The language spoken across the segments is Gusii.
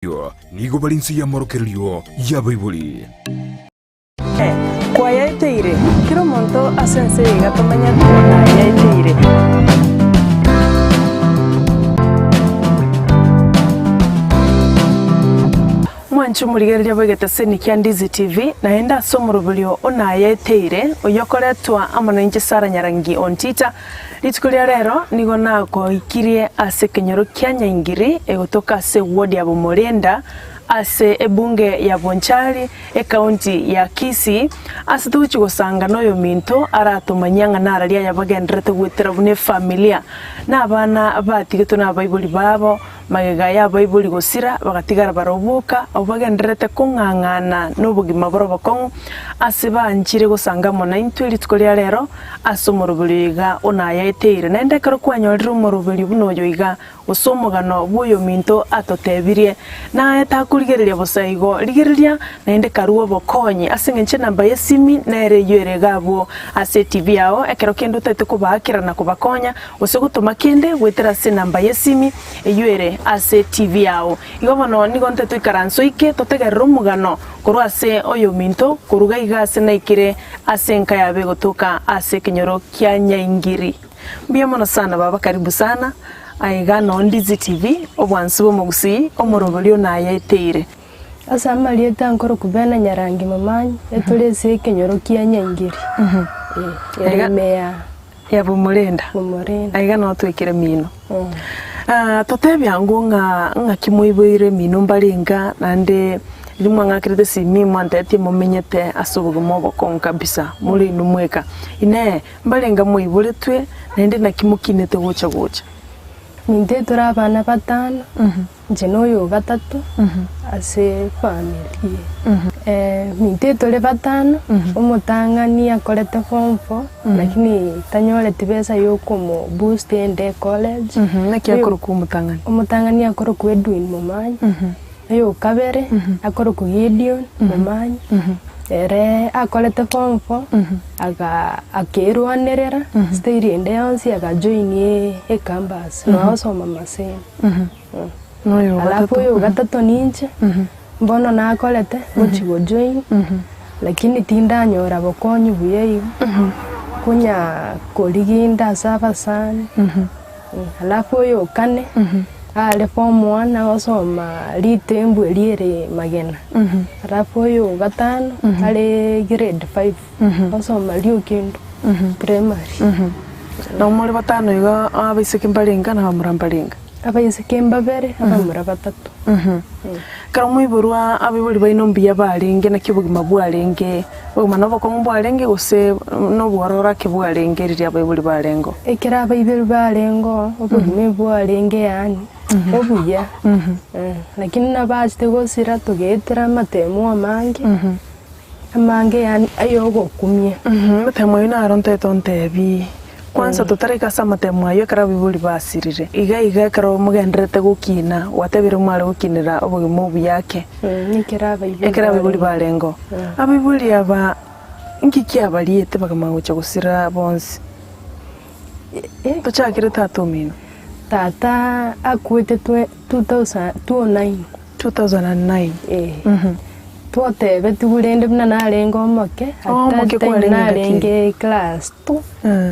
Nigo bare inse y'amorokererio y'abaibori. Kwayaeteire, kera omonto ase ense eye iga tomanyete nayaeteire. Mwanche omorigereria bw'egeteseni kia Ndizi TV, naende ase omoroberio o nayaeteire, oyio okoretwa amo nainche Sarah Nyarangi Ontita, Rituko ria rero nigo nagoikirie ase ekenyoro kia Nyaingiri egotoka ase eward ya Bomorenda ase ebunge ya Bonchari ekaunti ya Kisii ase togochia gosanga noyominto aratomanyie ng'a nararia aya bagendererete goetera buna efamilia na abana batigetwe na abaibori babo Magega y'abaibori gosira, bagatigara baroboka, abwo bagendererete kong'ang'ana nobogima bore obokong'u, ase banchire gosanga amo naintwe rituko ria rero ase omoroberio iga onayaeteire. Naende ekero kwanyorire omoroberio buna oyo iga, gose omogano bw'oyominto atotebirie, naye takorigereria bosa igo, rigereria naende karue obokonyi, ase engencho enamba y'esimi nere eyio ere iga abwo ase etibi yao, ekero kende otagete kobaakera na kobakonya, Gose gotoma kende goetera ase enamba y'esimi eyio ere ase TV yao. Igo bono nigo nte toikaranse oike totegerere omogano korwa ase oyominto koruga iga ase naikire ase enka yabo egotoka ase ekenyoro kia Nyaingiri. Mbuya mono sana baba karibu sana aiga noo Ndizi TV obwansu bw'omogusii omorobori one ayeteire. Ase amarieta nkorokwa Bena Nyarangi Momanyi, etore ase ekenyoro kia Nyaingiri, ere ime ya. Ya bomorenda. Bomorenda. Aiga noo twekire mino. Totebie ango ng'a ng'aki moiboire mino mbare inga naende riria mwang'akerete esimi mwantebetie momenyete ase obogima obokong'u kabisa more inwe mweka. Inee, mbare inga mwaiboretwe naende naki mokinete gocha gocha? Intwe tore abana batano, inche na oyo ogatato ase efamiri eye. Intwe tore batano, omotang'ani akorete form four, lakini tanyoreti besa ya okomo boost ende ecollege. Naki akorokwa omotang'ani? Omotang'ani akorokwa Edwin Momanyi, oyo okabere akorokwa Gideon Momanyi, ere akorete form four, aga akerwanerera stage ende yonsi agajoin ecampus noo agosoma Maseno. Noyo Alafu ogatato. oyo ogatato ninche, bono nakorete gochi gojoin, lakini tindanyora bokonyi buya igo, konya koriginda ase abasani. Alafu oyo o kane, are form one agosoma ritembu eria ere magena, alafu oyo o gatano are grade five agosoma riokindu primary. Nabo more batano iga abaiseke mbarenge na abamura mbarenge? Abaiseke mbabere, abamura batato. Ekero mwaiborwa abaibori baino mbuya barenge naki obogima bwarenge, obogima na obokong'u bwarenge gose na obwororo ake bwarenge riria abaibori barengeo? Ekero abaibori barengeo, obogima ebwarenge yaani obuya, lakini nabachete gosira togaetera amatemo amange, amange yaani ayogokumia. Amatemo ayio naro ntaete ontebi, kwanza totaraika ase amatemo ayio ekero abaibori basirire, iga iga ekero mogendererete gokina, gwatebire mware gokinera obogima obuya ake, Ekero abaibori ekero abaibori barengeo. barengeo. Abaibori aba inki kiabariete bakamanya gocha gosira bonsi? Tochakere tata omino. Tata akwete twe 2009. 2009. Eh. Twatebetigwe rende buna narenge omoke, at Oh, that omoke time kwarenge ngaki? narenge class two,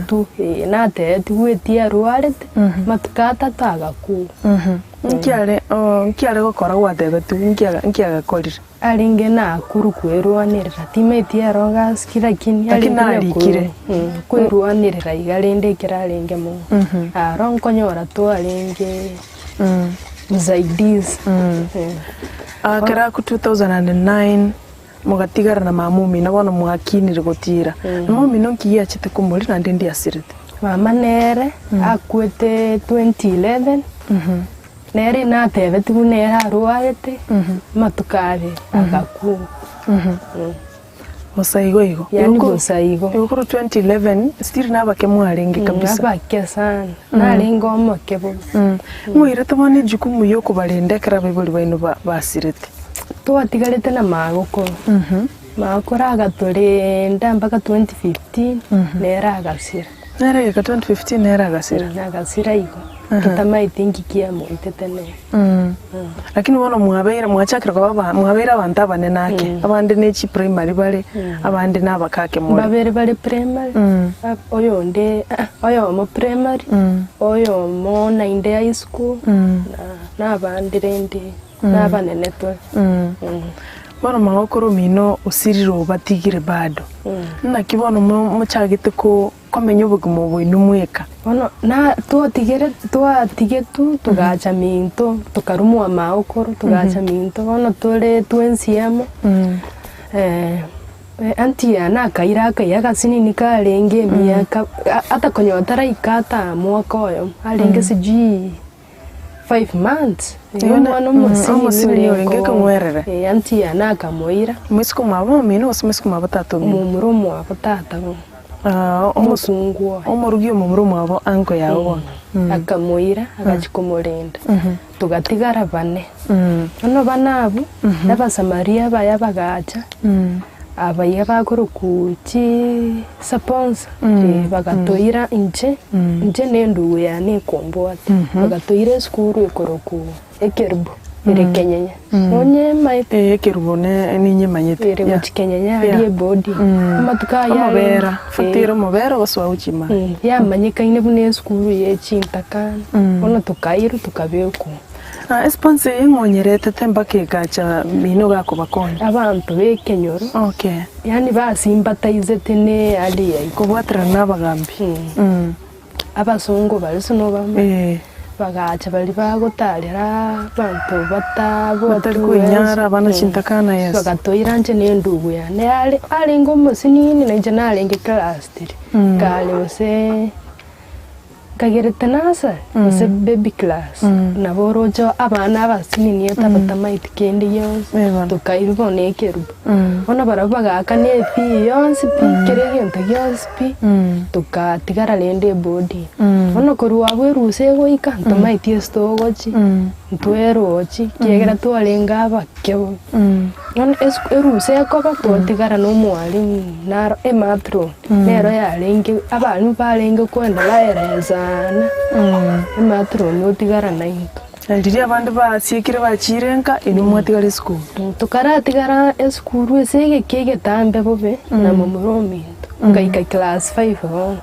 two, eh, natebetigwe eti arwarete, amatuko atato agakwa. Nki are oh, nki are gokora gwatebetigwe, nki aga nki agakorire? Arenge nakuru kwerwanerera, timaeti ero gasiki lakini Lakini arenge na narikire. kwerwanerera iga rende ekero arenge mono. Aro nkonyora twarenge msaidizi. Ekero akwa 2009 mogatigara na mama omino bono mwakinire gotira. Mama omino nki giachete komoria naende ndiasirete? Mama nere akwete 2011. Nere natebetie buna ere arwarete amatuko abere agakwa. Bosa igo igo. Yaani bosa igo. Igo korwa 2011 still nabake mwarenge kabisa. Abake sana, narenge omoke bobe. Mwairete bono ejukumu ya okobarenda ekero abaibori baino basirete. Twatigarete na magokoro, magokoro agatorenda mpaka 2015 nere agasira. Nere egeka 2015 nere agasira. Agasira igo. Totamaeti nki kiamoitete nere. Lakini bono mwabeire mwachakire koba aba mwabeire abanto abanene ake, abande ne chiprimary bare, abande na abake ake more. Babere bare primary, oyonde oyomo primary, oyomo naende high school, na abande rende na abanene tore. Bono magokoro omino osirire obatigire bado, naki bono mochagete ko. Komenya obogima obo inwe mweka. Bono na twatigere twatigetwe togacha minto, tokarumwa amaokoro togacha minto, bono tore twensi amo, aunty yane akaira akaiya agasinini karenge emiaka ata konyora taraika ata mwaka oyomo, arenge sijui 5 months, igo omwana omosinini omosinini orenge ekeng'werere. Aunty yane akamoira. Moiseke omwabo omino gose moiseke omwabo tata omino? Momura omwabo tata bono. Omosungu oye. Omorugi omomura omwabo uncle yao bono. Akamoira agachia komorenda, togatigara bane. Bono bane abwo, Abasamaria abaya bagacha, abaiga bakorokwa chi sponsor, bagatoira inche, inche na endugu yane ekombwata, bagatoira esukuru ekorokwa Ekerubo ere Kenyenya. Nonyemaete? Ee, ekerubo ne ninyemanyete. Ere gochia Kenyenya aria Yeah. eboarding. Amatuko aya arenge Omobera, fact ere omobera ogosoa gochia ime. Yamanyekaine buna esukuru ye chintakana, bono tokairwa tokabekwa. Ah, esponsor eye ng'onyeretete mpaka ekacha mino gakobakonya. Abanto b'ekenyoro, Okay. yaani basimpatizete ne hali yaito. Kobwaterana na abagambi. Abasongo baria ase nobamanya, Eh. bagacha baria bagotarera abanto batabwati Batari koinyara abana chintakana, yes. Bagatoira inche na endugu yane are arenge omosinini na inche narenge class three, kare gose nkagerete nursery gose baby class, nabo oroche abana abasinini ata batamaeti kende gionsi, Eh bono. tokairwa bono ekerubo. Bono barabwo bagaakana efee yonsi pi, kera egento gionsi pi, tokatigara rende eboarding. Bono korwa abwo erusa egoika, ntomaeti ase togochia, ntwerochi, ekiagera twarenge abake bono. Bono esuku erusa ekoba, twatigara na omwalimu naro ematron, nero yarenge abalimu barenge kwenda baerezana, ematron otigara naintwe. Na riria abande basiekire bachiire nka, inwe mwatigara esukuru. Tokaratigara esukuru ase egeka egetambe bobe na momura ominto, ngaika class five bono.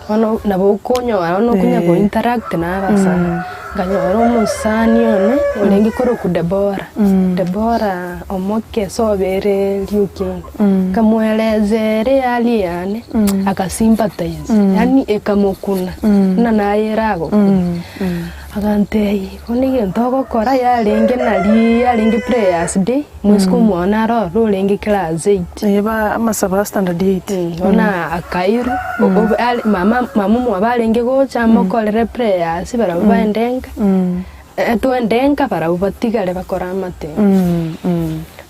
Bono nabo okonyora bono okonya go interact na abasani, nkanyora omosani one orenge korokwa Deborah, Deborah omoke sobere riokende, nkamoelezera ehali yane, akasympathize, yaani ekamokuna buna naye eragokune. Agantebia, Bono egento ogokora yarenge nari yarenge prayers day, omosike omwana naro ororo orenge class eight. Eye ba amasabo a standard eight. Bono akairwa, obe are mama mama omwabo arenge gocha amokorere prayers barabwo baende nka, twende nka barabwo batigare bakore amatemo.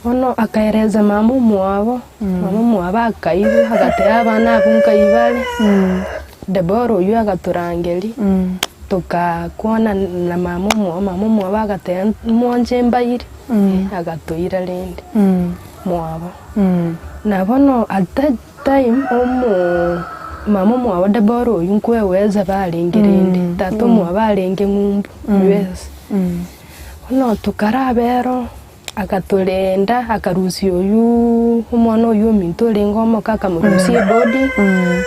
Bono akaeresa mama omwabo, mama omwabo akairwa agatebia abana abwo nkai bare. Debora oyio agatorangeria, togakwana na mama omwabo, mama omwabo agateba mwanche mbaire, agatoira rende mwabo. Na bono at that time omo mama omwabo Debora oyio nkweweza barenge rende, tata omwabo arenge ng'umbu US. Bono tokarabera. Agatorenda, akarusia oyio omwana oyio ominto orenge omoke akamorusia ebodi,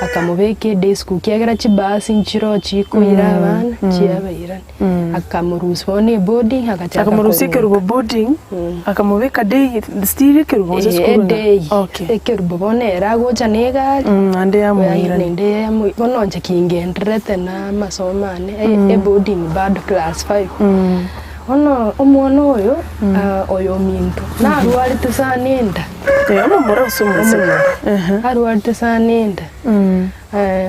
akamobeka edesk ekiagera chibasi nchiroo chikoira abana chiabairani. Akamorusia bono ebodi agachaka Akamorusia koruta. ekerubo boarding, akamobeka day still ekerubo gose Eeh esukuru ng'a? eday, Okay. ekerubo bono ere agocha na egari, Naende yamoirania. naende yamoi bono inche kingendererete na amasomo ane, eboarding bado class five. Bono omwana oyo, oyominto, narwarete sana enda. Eh, omomura gose omoiseke? Omomura. Ehe. Arwarete sana enda.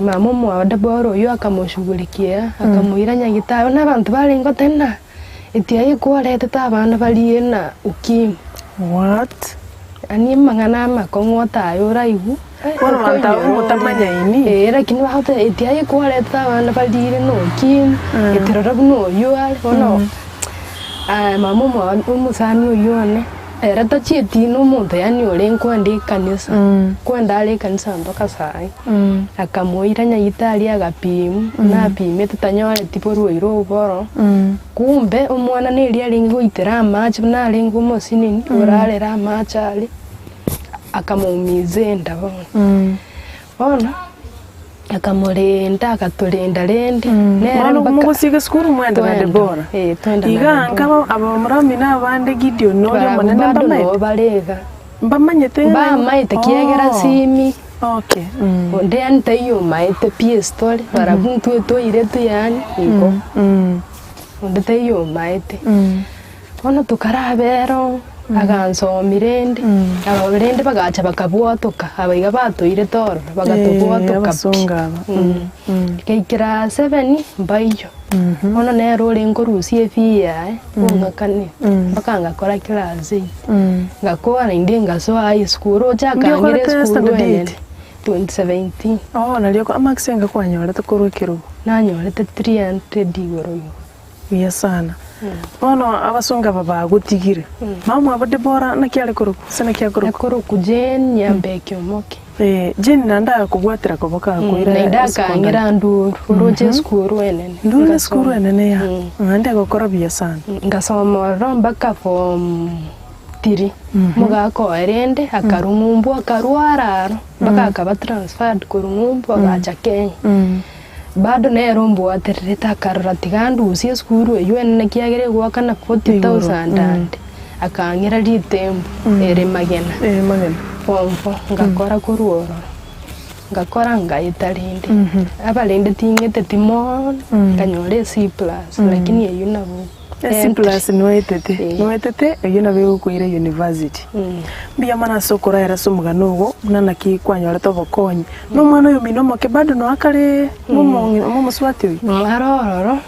Mama omwabo Debora oyio akamoshughulikia, akamoira nyagitari, buna abanto barenge goteba ng'a etiaye kwarentete abana baria na ukimwi. What? Yaani amang'ana amakong'u otaye oraigwe, Bono abanto abwo motamanyaini. Eh, lakini bagoteba eti aye kwareta abana barire na ukimwi, eti rora buna oyio are, bono mama omwabo omosani oyio one. Ere tachieti na omonto yaani ore nkwenda ekanisa, nkwenda are ekanisa mpaka saii. Akamoira nyagetari agapimwa, buna apimete tanyoreti borwaire oboro, kumbe omwana neri arenge goitera amache buna arenge omosinini, orarere amache aria, akamoumiza enda bono. Bono akamorenda akatorenda rende, nere Bono mpaka mogosieka esukuru mwende na twenda, Debora. eh, twenda na Iga Debora. nka abamura bamino abande Gideon na oria Barabwo omonene bado mbamaete? noo bare iga. Mbamanyete ng'a Mbamaete kiagera Oh. simi. Okay. Onde yaani taiyo omaete pi estory, barabwo intwe toiretwe yaani igo. Onde taiyo omaete. Bono tokarabera oo, agansomia rende, aba rende bagacha bakabwatoka, aba iga batoirete ororo, bagatobwatoka pi. Abasongo aba. Gaikera seven, mbaiyo. Bono nere orenge korusia efee yaye, ong'akane, mpaka ngakora class eight. Ngakora naende ngasoa high school, roche akang'ira Ndiakorete esukuru standard enene, eight? 2017. Oh, nario amarks enga kwanyorete korwa ekerogo? Nanyorete 300 igoro igo. Buya sana. Bono abasongo aba bagotigire. Mama mwabo Debora naki are korokwa? Gose naki akorokwa? Akorokwa Jane Nyambeki Omoke. Eh, Jane naende agakobwatera koboka agakoira Naende esekondari. akang'ira nduru, oroche esukuru enene. Nduru Ngasoma. esukuru enene ya. Naende agokora buya sana. Ngasoma ororo mpaka form three. Omogaka oye rende akarwa ng'umbu akarwara aro, mpaka akaba transferred korwa ng'umbu agacha Kenya. Bado nere ombwatererete akarora tiga ndusie esukuru eywo enene ekiagera egoakana 40,000 ande, akang'ira ritembo ere magena Ere magena. Form four ngakora korwa ororo, ngakora ngaeta rende, abarende ting'eteti mono, nkanyora e C plus lakini eywo nabo. E C plus noetete, Eh. noetete eyio nabo egokoira university. Mbuya mono ase okoraera ase omogano ogo buna naki kwanyorete obokonyi. Na omwana oyo omino omoke bado noe akare momong'ina momosubati oyo? Are ororo,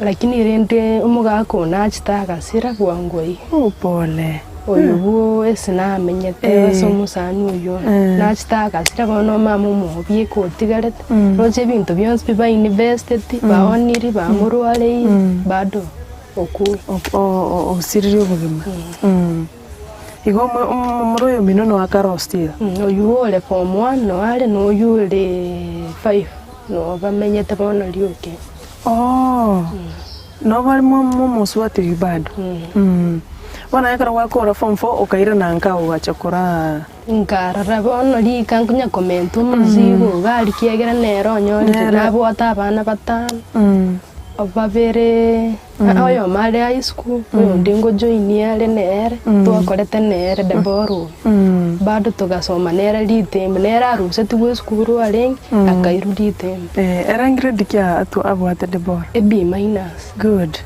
lakini rende omogaka one achete agasira bwango iga. Oh pole. Oyo bwo ase namenyete Eh. ase omosani oyio one, Eh. nachete agasira bono mama omobi eke otigarete, roche ebinto bionsi pi bainvesteti, baoniri, bamorwareire, bado okure. Osiririe obogima. Igo omomura oyo omino noe akare oo still? Oywo ore form one noe are na oywo ore five noo bamenyete bono rioka. Oo. Nabo bare momosubati oyio bado. Bono aye ekero gwakora form four okairana nka ogacha koraa. Nkarora bono rika nkonya komenta omozigo iga aria kiagera nere onyorire Nere. nabwate abana batano, babere oyomo are high school, oyonde ngojoinia are nere, twakorete nere Deborah oyo. Bado togasoma nere ritembe, nere arusetigwe esukuru arenge, akairwa ritembe. Eh, ere grade ki abwate Deborah? E B minus. Good,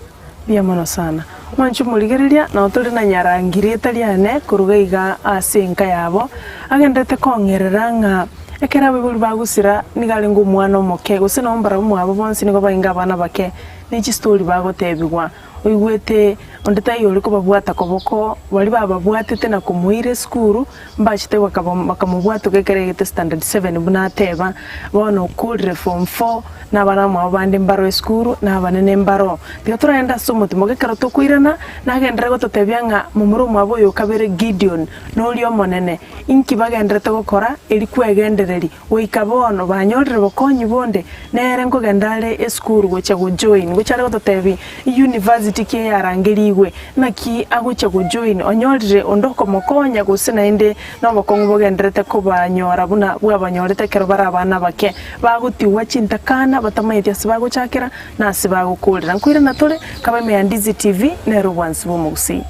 mbuya mono sana. Mwanche omorigereria, nao tore na nyarangi rieta riane koruga iga ase enka yabo, agenderete kong'erera ng'a ekero abaibori bagosira nigo arenge omwana omoke, gose nabo mbarabwo mwabo bonsi nigo barenge abana abake, ne chistori bagotebigwa. Oigwete onde taiyo ore kobabwata koboko, baria bababwatete na komoira esukuru, mbachete bakamobwatoka ekero aigete standard seven buna ateba, bono okorire form four, na abana bamwabo bande mbaro esukuru, na abanene mbaro. Tiga toragende ase omotimoka ekero tokoirana, nagenderere gototebia ng'a momura omwabo oyo okabere Gideon, noria omonene, inki bagendererete gokora eri kwegendereria. Goika bono banyorire bokonyi bonde, nere nkogenda are esukuru gochia gojoin, gochia are gototebia university ki eyarangerigwe, naki agochia gojoin, onyorire onde okomokonya gose naende nobokong'u bogendererete kobanyora buna bwabanyorete ekero bare abana abake, bagotigwa chintakana batamanyeti ase bagochakera na ase bagokorera. Nkoirana tore, kaba ime ya Ndizi TV, nere obwansu bw'omogusii.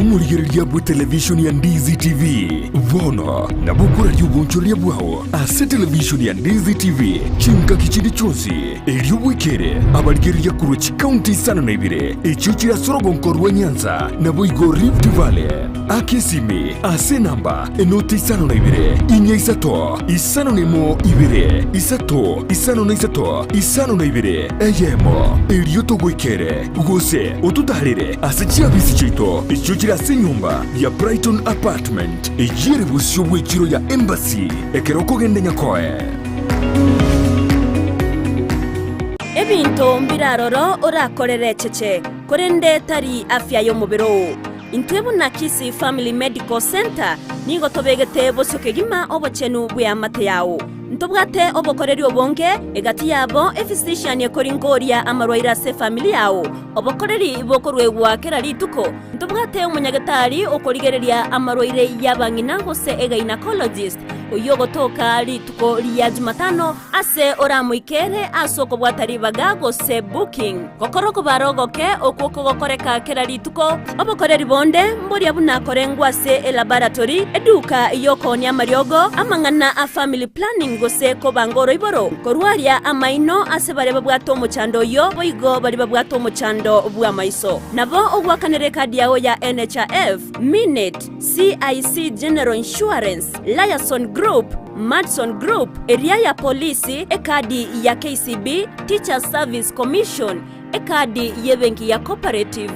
Omorigereria bw'etelevishoni ya Ndizi TV bono nabo okoraria obonchoreria bwao ase televishoni ya Ndizi TV chingaki chinde chionsi, erio bwekere abarigereria korwa chikaunti isano na ibere echio chire ase orogonko rwa Nyanza naboigo Rift Valley. Aka esimi ase enamba enoti isano na ibere, inya isato, isano na emo ibere, isato, isano na isato, isano na ibere, eyemo, erio togoikere. Gose ototaarere ase chiabisi chiaito echio chire ase enyomba ya Brighton Apartment, eyio ere bosio bw'echiro ya Embassy, ekero okogenda Nyakoe. Ebinto mbire aroro orakorere echeche, korende tari afya y'omobere oo. Intwe buna Kisii Family Medical Centre nigo tobegete bosio kegima obochenu bw'eamate yao. Ntobwate obokoreri obonge, egati yabo ephysician ekoringoria amarwaire ase efamiri yao, obokoreri bokoruegwa kera rituko. Ntobwate omonyagetari okorigereria amarwaire y'abang'ina gose egynecologist, oyio ogotoka rituko ria Jumatano ase oramoikere ase okobwata ribaga gose booking. Gokora okobara ogoke okwo kogokoreka kera rituko. Obokoreri bonde mboria buna korengwa ase elaboratory, eduka y'okoonia amariogo, amang'ana a family planning gose kobanga oroiboro, korwaria amaino ase baria babwate omochando oyio boigo baria babwate omochando bw'amaiso. Nabo ogoakanera ekadi yao ya NHIF, Minute, CIC General Insurance, Liason Group, Madison Group, eria ya polisi, ekadi ya KCB, Teachers Service Commission, ekadi y'ebenki ya Cooperative,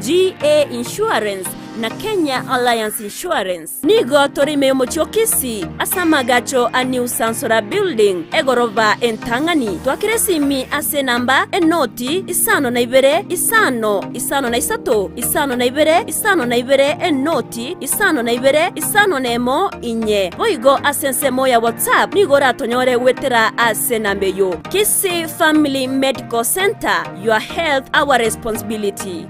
GA Insurance, na Kenya Alliance Insurance. Nigo tore ime y'omochie o Kisii ase amaagacho a New Sansora Building, egoroba entang'ani. Twakera esimi ase enamba enoti isano na ibere isano isano na isato isano na ibere isano na ibere enoti isano na ibere isano na emo inye. Boigo ase ensemo ya WhatsApp nigo oratonyore goetera ase enamba eyio. Kisii Family Medical Centre, your health our responsibility.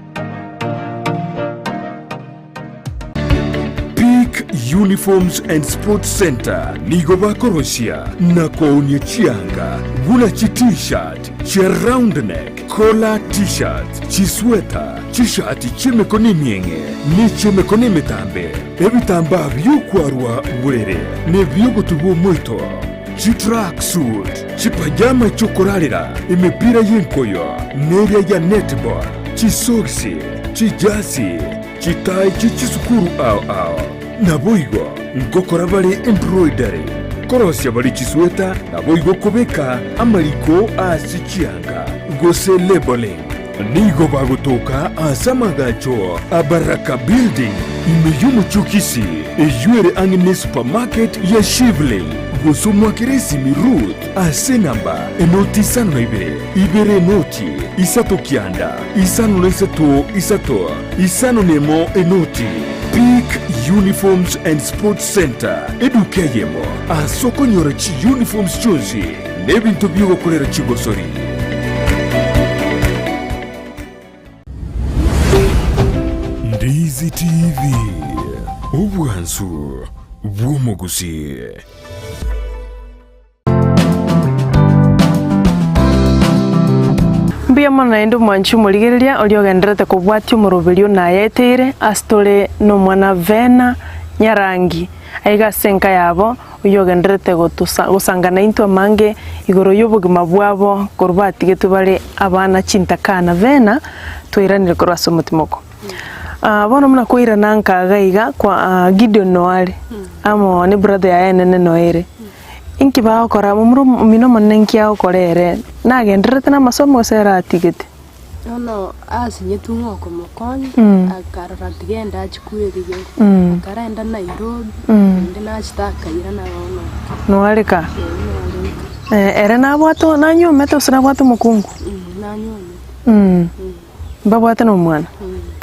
Peak Uniforms and Sports Centre nigo bakorosia na koonia chianga buna chi T-shirt, chia round neck, collar T-shirts, chisweta, chishati chi'emekono emieng'e ne chi'emekono emetambe, ebitambaa bi'okwarwa borere na ebi'ogotubwa omoito, chitracksuit, chipajama chi'okorarera, emepira y'enkoyo, neria ya netball, chisogisi, chijasi, Chitai chie chisukuru ao ao. Naboigo ngokora bare embroidery, korosia bare chisweta, naboigo kobeka amariko ase chianga, gose labelling. Nigo bagotoka ase amagacho a Baraka Building ime y'omochie o Kisii, eyio ere ang'e ne supermarket ya Shivling, gose omoakere esimi Ruth ase enamba enoti isano na ibere, ibere enoti isato kianda, isano na isato isato. Isano nemo enoti, Peak Uniforms and Sports Centre, eduka eyemo ase okonyora chiuniforms chionsi na ebinto bi'ogokorera chigosori. Ndizi TV, obwansu bw'omogusii. Mbuya mono naende omwanchi omorigereria oria ogendererete kobwatia omoroberio nayeteire ase tore nomwana Vena Nyarangi aiga ase enka yabo oyio ogendererete gotosa gosangana intwe amange igoro y'obogima bwabo korwa batigetwe bare abana chintakana Vena twairanire korwa ase omotima oko. Bono buna kwairana nka iga iga kwa Gideon noare amo ne brother yaye enene noere. Inki bagokora? Momura omino omonene inki agokora ere? Nagendererete namasomo gose ere atigete? Bono asinyetwe ng'a okomokonya, akarora tiga ende achie kwerigeria, akarenda Nairobi, naende nachete akairana bono nka. Noare ka? Ee noare nka. Ere nabwate nanyuomete gose nabwate omokungu? Nanyuomete. Mbabwate nomwana?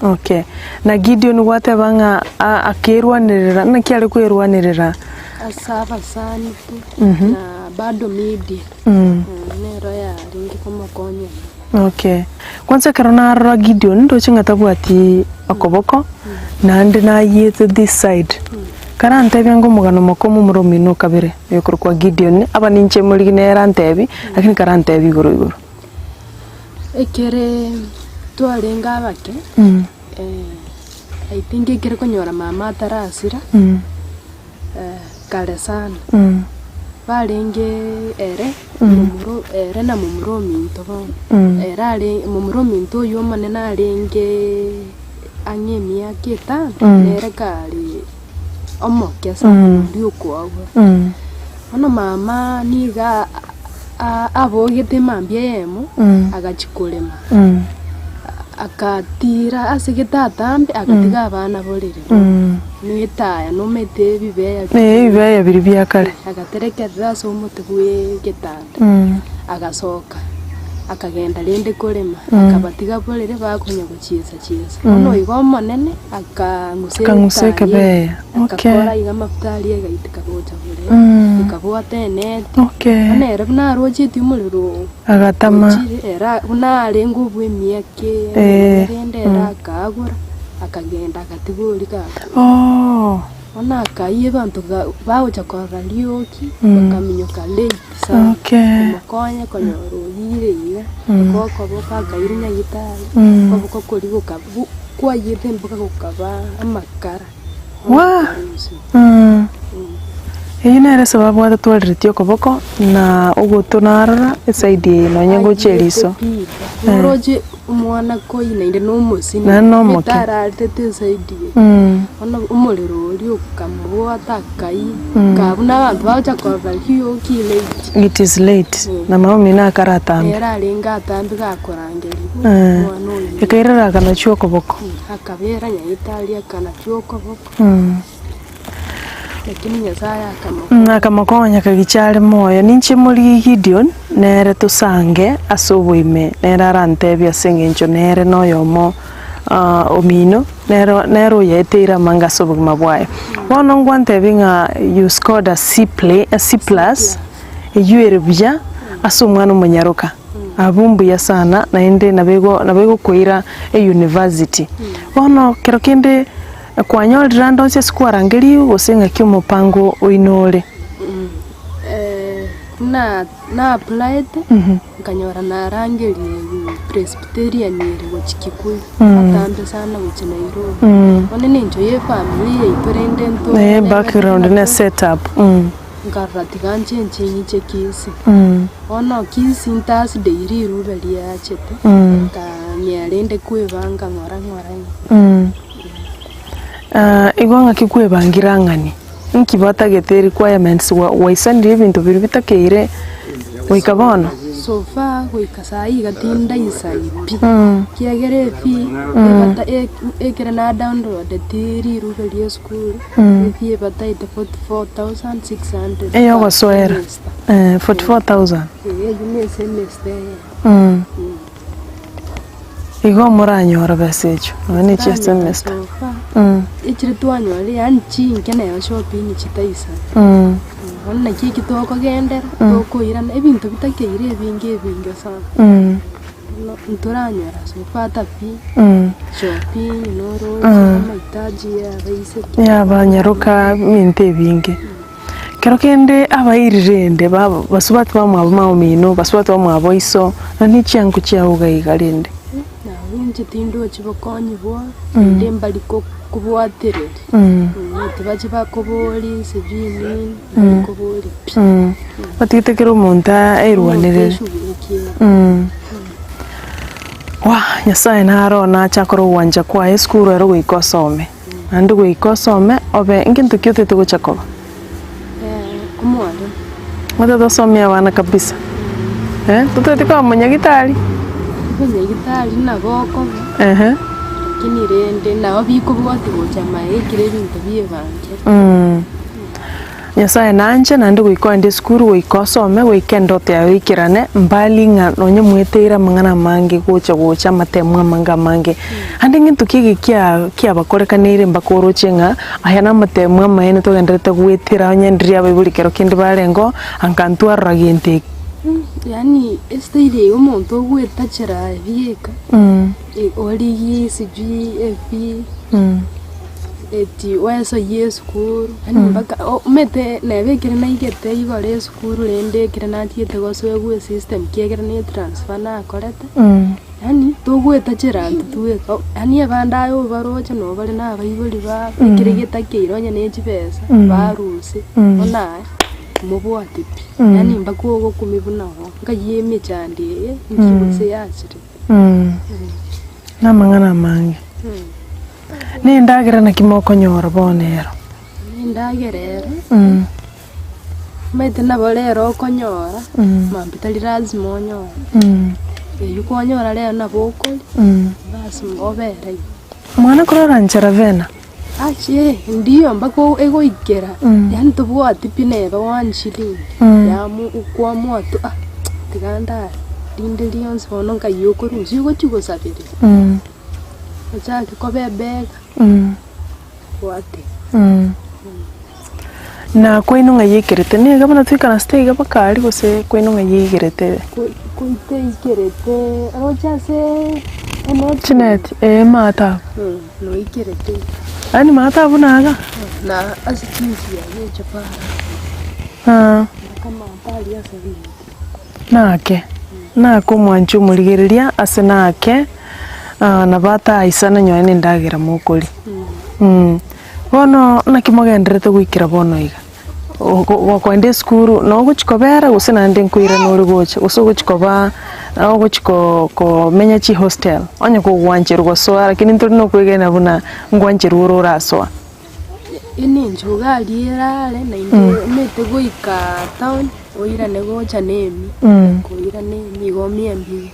Okay. Na Gideon gwateba ng'a a- akerwanerera, naki are kwerwanerera? Ase abasani pi, na bado media, nero yarenge komokonya mono. Okay. Kwanza ekero narora Gideon ndoche ng'a tabwati okoboko, naende nayiete this side. Karantebie ng'a omogano mokomo omoro omino okabere, oyokorokwa Gideon, aba ninche morigi nere antebi, lakini karantebie igoro igoro. Ekere twarenge abake, I think ekere konyora mama atarasira, kare sana, barenge ere, momura ere na momura ominto bono, ere are momura ominto oywo omonene arenge ang'e emiaka etano, nere kare omoke sana oria okoagwa. Bono mama niga abogete mambia eyemo, agachia korema, akatira ase gete atambe, agatiga abana borere bono, na etaya nomanyete ebibeya Eh, ebibeya biria bia kare. Agaterekerera ase omote bwe egetanda, agasoka. Akagenda rende korema, akabatiga borere bakonya gochiesa chiesa. Bono igo Omonene akang'usa Akang'usa egetari ekebeya. Okay. akakora iga amafuta aria egaitika gocha borere, ekabwata eneti. Okay. Bono ere buna arochetie omorero oo, Agatama. ochire, ere buna arenge obw'emiaka eye Eh. rende ere akagora, akagenda agatiga oria gakure. Oh. Bono akayia abanto ga bagocha korora rioki, bakaminyoka late sana, Okay. komokonya konyora oyire iga, okoboko akairwa nyagitari, okoboko koria goka bu kwayete mpaka gokaba amakara, Wah! akarusia. Eyio nere esababu atatwareretie okoboko na ogotwa narora eside eye nonye ngochia eriso. Ayete pi, oroche omwana koi naende na omosini, Naende na omoke. etararerete eside eye. Bono omorero oria okamobwata akayia, kaa buna abanto bagocha korora rioki late. It is late, na mama omino akaratambe. Nere arenge atambe gakorangerigwa, omwana oyio. Ekairera akanachwa okoboko. Akabera nyagetari akanachwa okoboko. Lakini Nyasaye akamokonya. Akamokonya kagicha are moyo. Ninche morigie Gideon, nere tosange ase oboime, nere arantebie ase engencho nere noyomo omino, nere nere oyaeteire amange ase obogima bwaye. Bono ngwantebie ng'a you scored a C pla a C plus, eyio ere buya ase omwana omonyaroka. Abwo mbuya sana naende nabo ego nabo egokoira euniversity. Bono kero kende. Kwanyorire ande onsi ase kwarangerigwe, gose ng'aki omopango oino ore? Buna na applied, nkanyora narangerigwe Presbyterian ere gochia Kikuyu, atambe sana gochia Nairobi. Bono nencho ya efamiri yaito rende nto Eh, background ne setup. Nkarora tiga nchenche ng'iche Kisii. Bono Kisii ntasideiri rirube riachete, nkang'ea rende kwebanga ng'ora ng'ora iga. Igo ng'aki kwebangire ang'ani? Inki batagete requirements gwaisanire ebinto biria bitakeire goika bono? So far goika saii iga tindaisani pi, ekiagera efee ebata ekere na downloadeti rirube ria esukuru, efee ebataete 44,600 per Eyogosoera semester. 44,000. Eeh eywo ne esemester eyemo. Igo moranyore besa echio nonya ne chia semester. Echire twanyorire yaani chinke nero shopping chitaisana. Bono naki eki tokogendera, tokoirana ebinto bitakeire ebinge ebinge sana. Bono ntoranyora so far ata pi, shopping noroche amahitaji ya abaiseke. Ya abanyaroka ebinto ebinge. Kero kende abairi rende basubati bamwabo maomino, basubati bamwabo iso, na ne chiango chiao iga iga rende. Nabo inche tindochi bokonyi bwao, naende mbari kobwatereria, tibachi bakobori sijui nini, mbari kobori pi. Batigete kera omonto aerwanerere. Omonto eshugulikie. Wah! Nyasaye naro nache akore ogwancha kwaye esukuru ero goika osome. Naende goika osome obe ngento ki otete gocha koba? Omwalimu. Otete osomie abana kabisa, eh? Totagete koba monyagitari? Omonyagitari nabo okoba, Ehe. lakini rende nabo bikobwatia gocha maega ekero ebinto biebangire. Nyasaye nanche naende goika oende esukuru goika osome goika endoto yago eikerane mbali ng'a nonye mweteire amang'ana amange gocha gocha amatemo amange amange. Ande ng'ento ki eke kia kiabakorekaneire mpaka oroche ng'a aya namatemo amaene togendererete goetera onye ndiria abaibori kero kende barenge oo anka ntwarora gento eke. Yaani estyle eye omonto ogoetachera ebieka, origie sijui ebi. Eti wesoyie esukuru, yaani mpaka omanyete neba ekere naigete igoro esukuru rende ekere nachiete gosoegwa esystem ekiagera na etransfer nakorete, yaani togoeta chiranto tweka yaani abande aye obaroche nabo bare na abaibori babo, ekere getakeire onye na echibesa, barusie, bono aye mobwate pi, yaani mpaka ogokumia buna bo, nkai emechando eye, nki gose yachire. Namang'ana amange. Nendagera naki mokonyora bono ero? Nendagera ero, omanyete nabo rero okonyora, mambia tari lazima onyore. Eywo kwanyora rero nabo okoria, basi obere igo. Mwana korora nchera vena? Ache, ndiyo mpaka egoikera, yaani tobwati pi neba one shilling, yamu kwamua tu ah tiga ndare. Rinde rionsi bono nkai okorusia ogochia gosabereria, ochake koba ebega, bwate. Na kwaino ng'ai yaikerete? Nigo buna toikaransete iga mpaka aria gose kwaino ng'ai yaikerete? Koitaikerete roche ase eneti. Chineti, eh maata abwo. Noikerete iga. Yaani maata abwo naga? Na ase chinchia gecho para. Mpaka maata aria ase rinto. Nake, nake omwanchi omorigereria ase nake, nabo ataisane nonye na endagera mokoria. Bono naki mogendererete goikera bono iga? Gokoenda esukuru noo ogochia kobera gose naende nkoirana ore gocha, gose ogochia koba ogochia komenya chihostel, onye kogwancherwa gosoa lakini ntori na okwegena buna ngwancherwa ore orasoa. Enencho iga aria erare naende omanyete goika town oirane gocha na emi, koirana emi igo omie mbuya,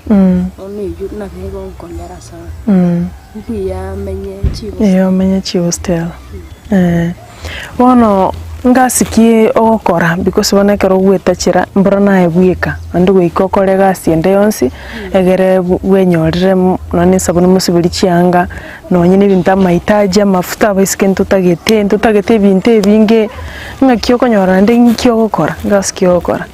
bono eywo nabo egonkonyera sana, mbuya menye chihostel. Eeh omenye chihostel, eh. Bono ngasi ki ogokora because bono ekero ogwetachera mboro naye bweka, naende goika okore egasi ende yonsi, egere bwenyorere nonye na esabuni mosiberie chianga, nonye na ebinto amahitaji, amafuta abaiseke ntotagete, ntotagete ebinto ebinge, ng'aki okonyora naende nki ogokora, ngasi ki ogokora?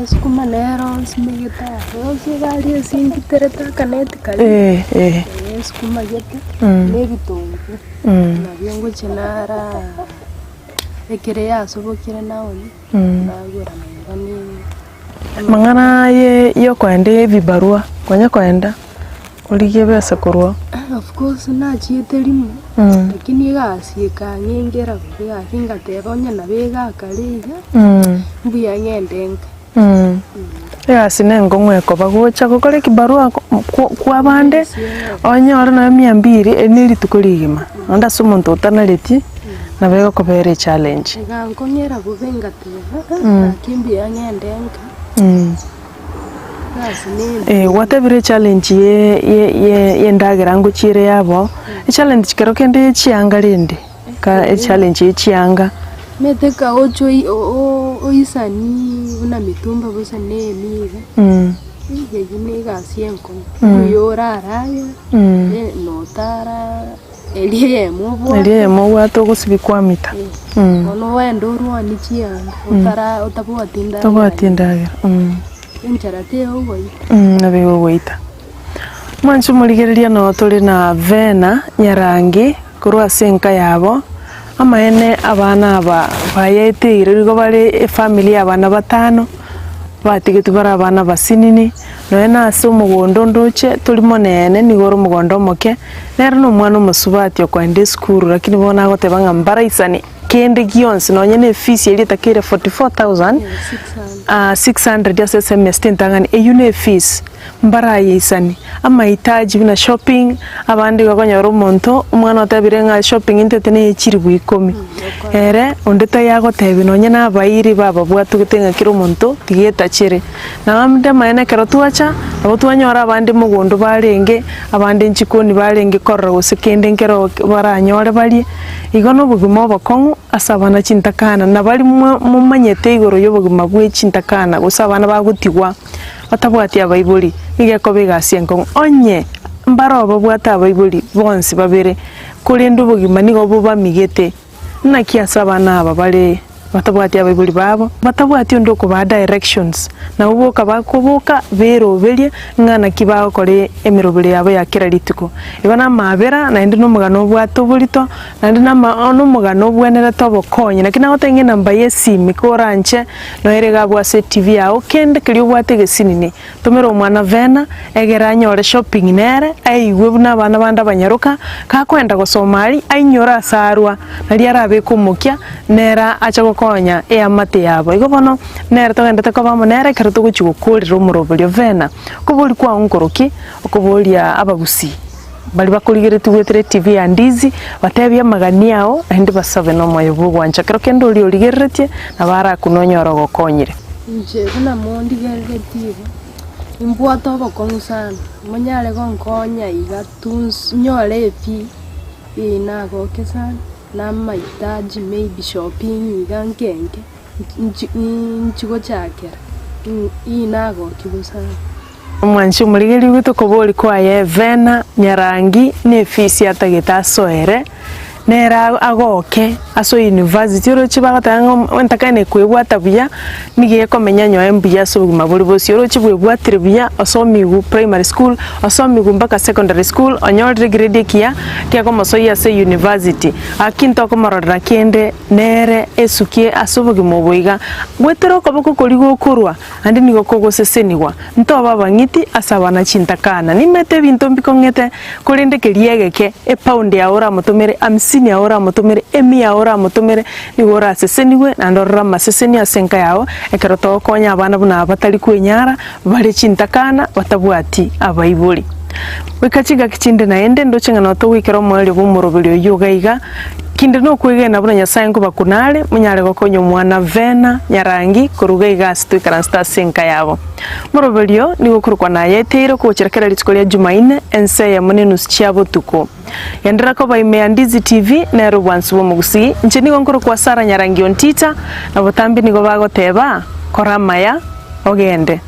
Esukuma nero nsimegete aa, roche iga aria ase ngiterete akaneti karia, Eh, eh. esukuma gete, na ebitunguu, nabio ngochia nara ekere yasobokire naonia, nagora naira na Amang'ana aye ya okoenda ebibarua, konya koenda origie ebesa korwa oo. Of course nachiete rimo, lakini egasi ekang'engera bobe gaki ngateba onye nabo egakare iga, mbuya ng'ende nka. Egasi na enkong'u ekoba gocha gokora ekibarua kwa abande, onyore nonya mia mbiri eri ne rituko rigima, naende ase omonto otanareti, nabo egokobera echallenge. Egankong'era bobe ngateba, gaki mbuya ng'ende nka. Gwatebire echallenge ye endagera ngochiere yabo, echallenge kero kende ye chianga rende, echallenge ye chianga. Omanyete ka oche oisani buna mitumba bosa na emiga, eyio na egasi enkong'u, mbuya oraragere, notara eria eyemo obwate. Eria eyemo obwate ogosibia kwamita. Bono ogende orwanie chianga otara otabwati endagera. Otabwati endagera. Enchara tegogoita. Nabo egogoita. Mwanche omorigereria noo tore na Vena Nyarangi korwa ase enka yabo, amaene abana aba bayeteire nigo bare efamiri ya abana batano, batigetwe bare abana abasinini, nonya na ase omogondo ndoche tori monene nigo ore omogondo omoke, nere na omwana omosubati okoenda esukuru lakini bono agoteba ng'a mbaraisane kende gionsi nonye na efees eria etakeire 44,000 600 ase esemester entang'ani, eywo na efees mbarayeisani. Amahitaji buna shopping, abande igo okonyora omonto, omwana otebire ng'a shopping intete neye chilifu ikomi, ere onde taiyo agotebi nonye na abairi bababwatugete ng'a kera omonto tiga etachere. Naende amaene ekero twacha, nabo twanyora abande mogondo barenge, abande nchikoni barenge korora gose kende nkero baranyore barie, igo na obogima obokong'u ase abana chintakana, na baria momanyete igoro ya obogima bwe chintakana gose abana bagotigwa batabwati abaibori, nigo ekoba egasi enkong'u. Onye mbaro babwate abaibori bonsi babere, korende obogima nigo bobamigete. Naki ase abana aba bare batabwati abaibori babo, batabwati onde okobaa directions, nabo boka bakoboka beroberie ng'a naki bagokora emeroberi yabo ya kera rituko. Igo namaabera naende na omogano obwate oborito, naende nama nomogano obwenerete obokonyi. Naki nagotebia ng'a enamba ya esimi koranche noere iga abwo ase etibi yago, kende keria obwate egesinini. Tomera omwana Vena, egere anyore shopping nere, aigwe buna abana bande abanyaroka, gakoenda gosoma aria, ainyore ase arwa, nario arabeke omokia, nere ache gokonya eamate yabo. Igo bono, nere togendete koba amo nere ekero togochia gokorera omoroberio Vena, okoboria kwao nkoroki, okoboria abagusii baria bakorigeretie goetera etv ya Ndizi, batebie amagani ao, naende basabe na omoyo bwa ogwancha. Ekero kende oria origereretie, nabo arakune onyore ogokonyire. Inche buna mondigereretie iga, nimbwate obokong'u sana, monyare gonkonya iga tu nyore efee, ee nagoke sana, na amahitaji maybe shopping iga nke nke, nchi nchi gochakera, ii nagokigwa sana. Omwanchi omorigereria oito kobori kwaye Vena Nyarangi nefisi atagete asoere nere agoke ase university oroche bagoteba ng'a entakana ekoebwata buya nigo ekomenya nyoe mbuya ase obogima bore bosio oroche bwebwatire buya osomigwe primary school osomigwe mpaka secondary school onyorire egrade ekiya kegomosoyia ase university Gaki ntokomororera kende nere esukie ase obogima obo iga, goetera okoboko koria gokorwa, naende nigo kogosesenigwa. Ntobe abang'iti ase abana chintakana. Nimete ebinto mbikong'ete, korende keria egeke, epaundi yao oramotomere, hamsini yao oramotomere, emia yao oramotomere, nigo orasesenigwe, naende orore amaseseni ase enka yao, ekero togokonya abana buna aba batari kwenyara, bare chintakana, batabwati abaibori. Goika chingaki chinde naende, ndoche ng'a notogoikera omoerio bw'omoroberi oyio iga iga, kinde nokwegena buna Nyasae nkobakuna are, monyare gokonya omwana Vena Nyarangi koruga iga ase toikaransete ase enka yabo. Omoroberi oo nigo okorokwa Nayeteire okogochera kera rituko ria Jumaine, ensa eyemo na enusu chia botuko. Genderera koba ime ya Ndizi TV, nere obwansu bw'omogusii. Inche nigo nkorokwa Sarah Nyarangi Ontita, na botambe nigo bagoteba, Kora amaya, ogende.